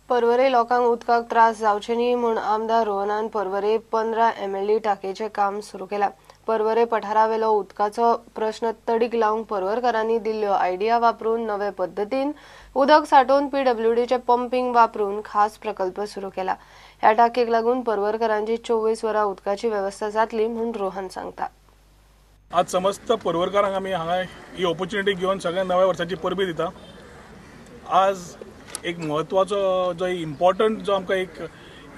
पर्वरे लोकांक उदकाक त्रास जावचे न्ही म्हूण आमदार रोहनान पर्वरे 15 MLD टाकयेचें काम सुरू केलां. पर्वरे पठारावेलो उदकाचो प्रश्न तडीक लावंक पर्वरकारांनी दिल्ल्यो आयडिया वापरून नवे पद्दतीन उदक साठोवन PWDचें पंपींग वापरून खास प्रकल्प सुरू केला. ह्या टाकयेक लागून पर्वरकारांची 24 वरां उदकाची वेवस्था जातली म्हूण रोहन सांगता. आज समस्त पर्वरकारांक आमी हांगा ही ऑपॉर्च्युनिटी घेवन सगळ्या नव्या वर्साची परबी दिता. आज एक म्हत्वाचो जो इम्पॉर्टंट जो आमकां एक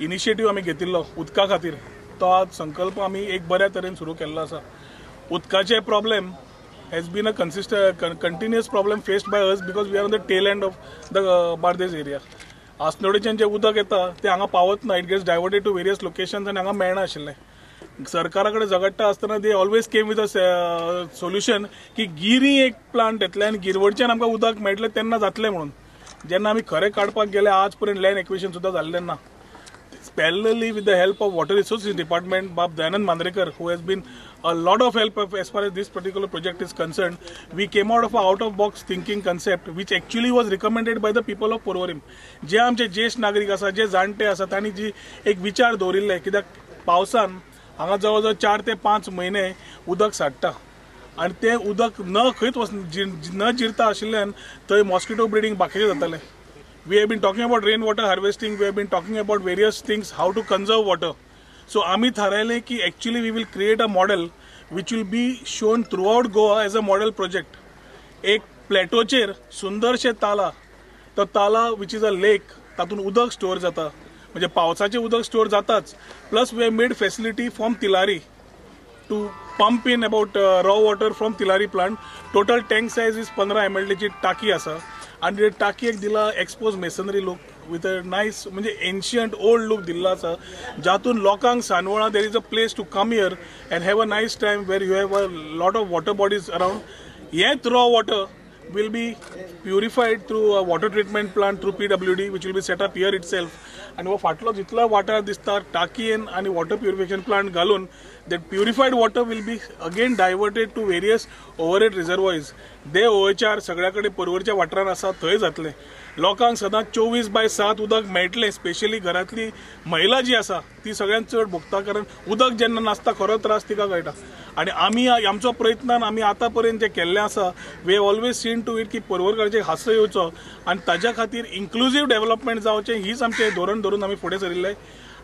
इनिशिएटीव आमी घेतिल्लो उदका खातीर तो आज संकल्प आमी एक बऱ्या तरेन सुरू केल्लो आसा. उदकाचे problem has been a continuous problem faced by us because we are on the tail end of the Bardez area. आसनोडेच्यान जें उदक येता तें हांगा पावत ना, it gets diverted to various locations आनी हांगा मेळना आशिल्लें. सरकारा कडेन झगडटा आसतना they always came with a solution की गिरी एक प्लांट येतलें आनी गिरवडच्यान आमकां उदक मेळटलें तेन्ना जातलें म्हणून. जेन्ना आमी खरें काडपाक गेले आज पर्यंत लँड एक्विशन सुद्दां जाल्लें ना. Parallelly with the help of Water Resources Department, Bab Dayanand Mandrekar, who has been a lot of help as far as this particular project is concerned, we came out of a out of box thinking concept which actually was recommended by the people of Porvorim. जे आमचे ज्येष्ठ नागरीक आसा, जे जाणटे आसा, तांणी जी एक विचार दवरिल्ले कित्याक पावसान हांगा जवळ जवळ 4 ते 5 म्हयने उदक साठ्ठा आनी तें उदक न खंयच वच न जिरता आशिल्ल्यान थंय मॉस्किटो ब्रिडींग बाकीचें जातालें. We have been talking about rainwater harvesting, we have been talking about various things, how to conserve water. So आमी थारायलें की actually we will create a model which will be shown throughout Goa as a model project. एक प्लॅटोचेर सुंदरशें ताला, तो ताला which is a lake, तातूंत उदक store जाता, म्हणजे पावसाचें उदक स्टोर जाताच, plus we have made facility from Tillari to pump in about raw water from Tillari plant. Total tank size is 15 MLDची टाकी आसा आनी टाकयेक दिला expose masonry look with a nice म्हणजे एन्शियंट ओल्ड लूक दिल्लो आसा, जातून लोकांक सांजवेळा there is a place to come here and have a nice time where you have a lot of water bodies around. हेंच raw water will be purified through a water treatment plant through PWD which will be set up here itself. आनी हो फाटलो जितलो वाठार दिसता टाकयेन आनी water purification plant घालून that purified water will be again diverted to various overhead reservoirs. They OHR सगळ्या कडेन पर्वरच्या वाठारान आसा थंय जातलें. लोकांक सदांच 24/7 उदक मेळटलें. स्पेशली घरांतली महिला जी आसा ती सगळ्यांत चड भोगता, कारण उदक जेन्ना नासता खरो त्रास तिका कळटा. आनी आमी आमचो प्रयत्नान आमी आतां पर्यंत जें केल्लें आसा we have always seen to it की पर्वरकाराचेर हांसो येवचो आनी ताज्या खातीर इन्क्लुजीव डेव्हलपमेंट जावचें हीच आमचें धोरण धरून आमी फुडें सरिल्ले.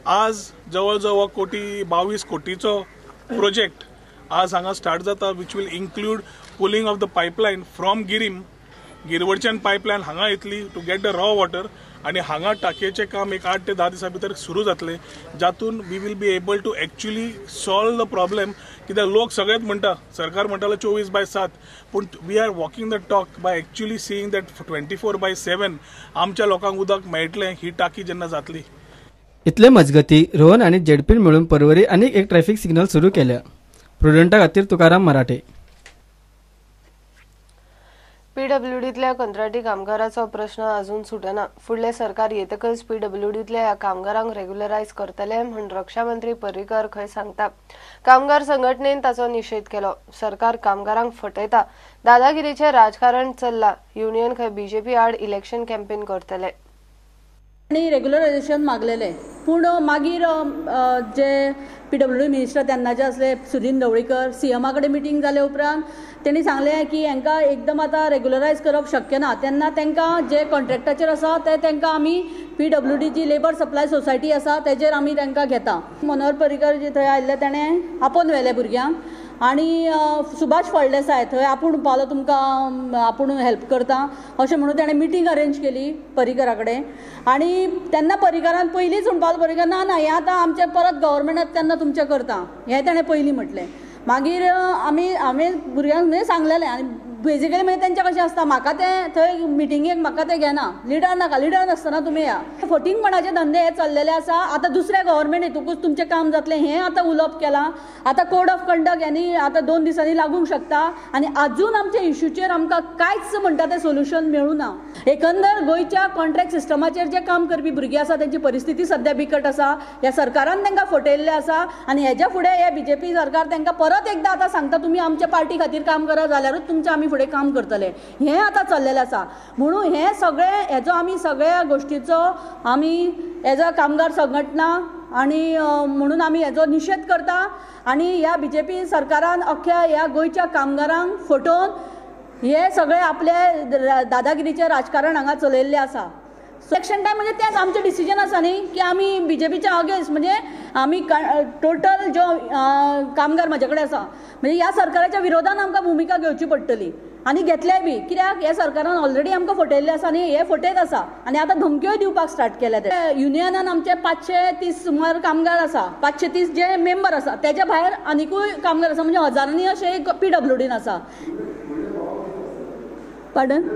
आज जवळ जवळ 1.22 कोटीचो प्रोजेक्ट आज हांगा स्टार्ट जाता which will include pulling of the pipeline from Guirim. गिरवडच्यान pipeline हांगा येतली to get the raw water आनी हांगा टाकयेचें काम एक 8 ते 10 दिसां भितर सुरू जातलें, जातून we will be able to actually solve the problem. कित्याक लोक सगळेच म्हणटा, सरकार म्हणटालो 24/7, पूण we are walking the talk by actually seeing that 24/7 आमच्या लोकांक उदक मेळटलें ही टाकी जेन्ना जातली. इतले मजगती रोहन आनी जेडपीन मेळून पर्वरी आनीक एक ट्रॅफिक सिग्नल सुरू केल्या. प्रुडंटा खातीर तुकाराम मराठे. PWDतल्या कंत्राटी कामगाराचो प्रश्न अजून सुटना. फुडलें सरकार येतकच PWDतल्या ह्या कामगारांक रेग्युलरायज करतले म्हूण रक्षामंत्री पर्रीकर खंय सांगता. कामगार संघटनेन ताचो निशेध केलो. सरकार कामगारांक फटयता, दादागिरीचें राजकारण चल्लां. युनियन खंय बीजेपी आड इलेक्शन कॅम्पेन करतले. आनी रेग्युलरायझेशन मागलेलें, पूण मागीर जे PWD minister तेन्नाचे आसले सुदिन ढवळीकर, सीएमा कडेन मिटींग जाले उपरांत तेणी सांगलें की हांकां एकदम आतां रेग्युलरायज करप शक्य ना. तेन्ना तांकां जे कॉन्ट्रॅक्टाचेर आसा ते तांकां आमी PWDची लेबर सप्लाय सोसायटी आसा तेजेर आमी तांकां घेता. मनोहर पर्रीकर जे थंय आयिल्ले तेणें आपोवन व्हेले भुरग्यांक आनी सुभाष फळदेसाय थंय आपूण पावलो तुमकां आपूण हेल्प करता अशें म्हणून तेणें मिटींग अरेंज केली पर्रीकरा कडेन. आनी तेन्ना पर्रीकरान पयलींच म्हणपाक पर्रीकर ना ना हें आतां आमचें परत गव्हर्मेंटात तेन्ना तुमचें करता हें तेणें पयलीं म्हटलें. मागीर आमी हांवें भुरग्यांक न्हय सांगलेलें आनी बेजिकली मागीर तेंचें कशें आसता म्हाका तें थंय मिटिंगेक म्हाका तें घेना, लिडर नाका, लिडर नासतना तुमी या. फटींगपणाचे धंदे हे चल्लेले आसा. आतां दुसऱ्या गव्हर्मेंट हेतुकूच तुमचें काम जातलें हें आतां उलोवप केलां. आतां कोड ऑफ कंडक्ट ह्यांनी आतां 2 दिसांनी लागूंक शकता आनी आजून आमच्या इश्यूचेर आमकां कांयच म्हणटा तें सोल्युशन मेळूं ना. एकंदर गोंयच्या कॉन्ट्रॅक्ट सिस्टमाचेर जे काम करपी भुरगीं आसा तेंची परिस्थिती सद्या बिकट आसा. ह्या सरकारान तांकां फटयल्लें आसा आनी हेज्या फुडें हे बीजेपी सरकार तांकां परत एकदां आतां सांगता तुमी आमच्या पार्टी खातीर काम करा जाल्यारूच तुमचें आमी फुडें काम करतले. हें आतां चल्लेलें आसा. म्हणून हें सगळें हेजो आमी सगळ्या गोश्टीचो आमी एज अ कामगार संघटना आनी म्हणून आमी हेजो निशेध करता. आनी ह्या बीजेपी सरकारान अख्ख्या ह्या गोंयच्या कामगारांक फटोवन हे सगळे आपले दादागिरीचें राजकारण हांगा चलयल्लें आसा. इलेक्शन टायम म्हणजे तेंच आमचें डिसिजन आसा न्ही की आमी बीजेपीच्या अगेन्स्ट, म्हणजे आमी टोटल जो कामगार म्हाजे कडेन आसा म्हणजे ह्या सरकाराच्या विरोधान आमकां भुमिका घेवची पडटली आनी घेतल्याय बी, कित्याक ह्या सरकारान ऑलरेडी आमकां फटयल्लें आसा आनी हे फटयत आसा आनी आतां धमक्योय दिवपाक स्टार्ट केल्या. युनियनान आमचे 530 सुमार कामगार आसा, 530 जे मेंबर आसा, तेच्या भायर आनिकूय कामगार आसा, म्हणजे हजारांनी अशे पीडब्ल्यूडीन आसा. पार्डन?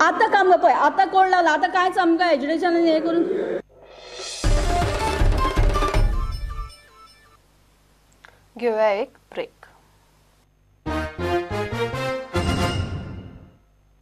आतां काम पळय आतां कोण लागला, आतां कांयच आमकां एज्युकेशन हें करून. घेवया एक ब्रेक.